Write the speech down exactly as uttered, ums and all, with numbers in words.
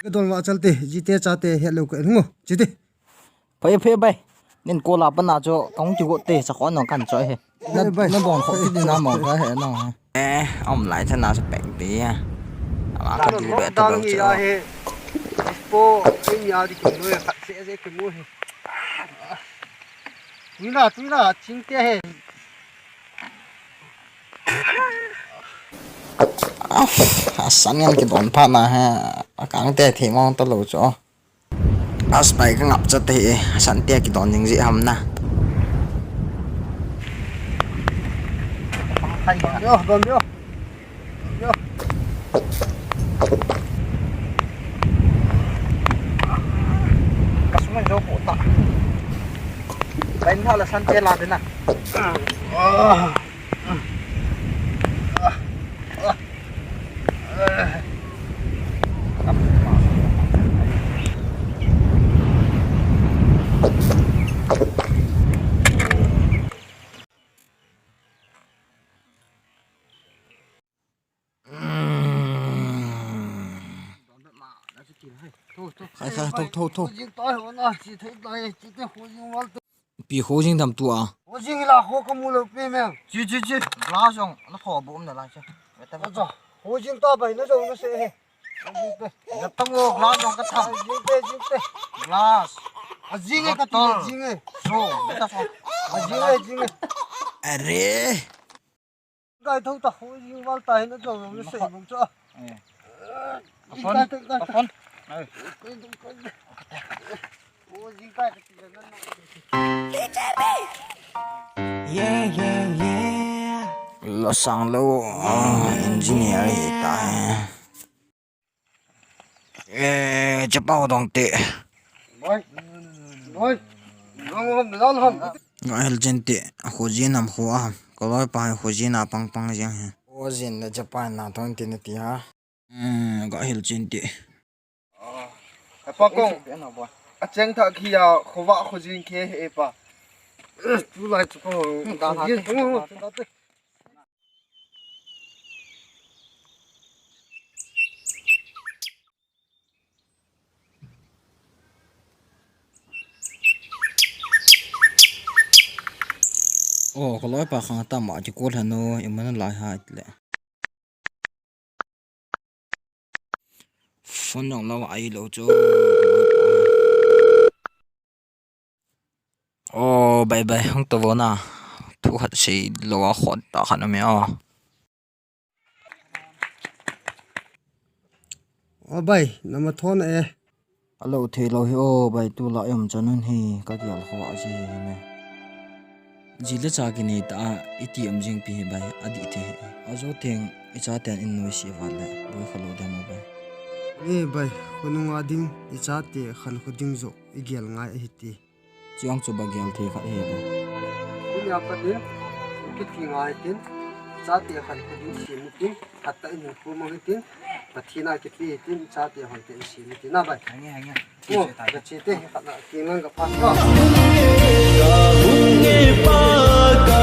Don va chal te, jite chate, hello ka, ngo, jite. Phai, phai, bai. Nin kola pana cho, kong ti go te, sa kon nong kan cho he. Na, bai. Na bon kho ti na mong ka he no. Eh, om lai cha na sa pek ti ya. Ama ka di be ta do cha. He. Po, ei ya di ki mo, khat se se ki mo he. Tuina, tuina, ching te he. Asan ngen kidon pha na he. Akang te thei mong ta lo cho. As pai ka ngap cha te he. Asan te kidon jing ji ham na. Yo, don yo. Yo. Ka sung jo ko ta. Lain ha la san te la de na. Khai, khai, tho, tho, tho. Pi kho jing dam tu a. Kho jing la kho ka mu lo pi me. Chi, chi, chi. Glass jong na kho bom na la chi. Acha. Kho jing ta bai na jong na se he. Na tang o glass jong ka tham. Jing te, jing te. Glass. A jing e ka tu jing e. So, na ta so. A jing e, jing e. Are. Kai thou ta ho jing val ta hin a jong jong se bang chu. Eh. Ka phone. Ka phone. Ho jing kai ka ti na na. Yeah, yeah, yeah. Lo sang lo, ah, engineer hi ta hai. Eh, chapa ho dong te. Boy. Boy. Nang hom, nang hom. Nga hel chen te, a kho jin ham kho a ham. Ka loi pa hai kho jin a pang pang jeng he. Kho jin le chapa na thon te na ti ha. Eh, nga hel chen te. Ka pa kong. A cheng tha khi a kho va kho jin khe he pa. Tu lai chu ko. Da ha te. Oh, ka loi pa khang tam a ti ko lhan o, i man lai ha le. Phone nong lo ai lo chu. Oh, bye bye, hung to vona. Thu khat sei lo a khon ta khan me o. O bai, na ma thon e. A lo thei lo hi o bai, tu la em chan un hi ka kial kho a ji hi me. Ji le cha ki nei ta a, i ti em jing pi hi bai, a di thei hi. A jo teng, i cha ten in noi si va le, boi kha lo dem o bai. Ni bai, khonung a ding, i cha te khan kho ding jo, i gel ngai a hi ti. Chiang chu ba gel thei khat he ba. Tunia pat in, kiti ngai tin, chate khan kho ding sim tin, khat ta in khu mang tin, Pathen a kiti tin, chate hoi te sim tin na bai. Hange, hange. Oh, ka chi te, khat na, ki ngang ka pa. Ka hung nge pa ka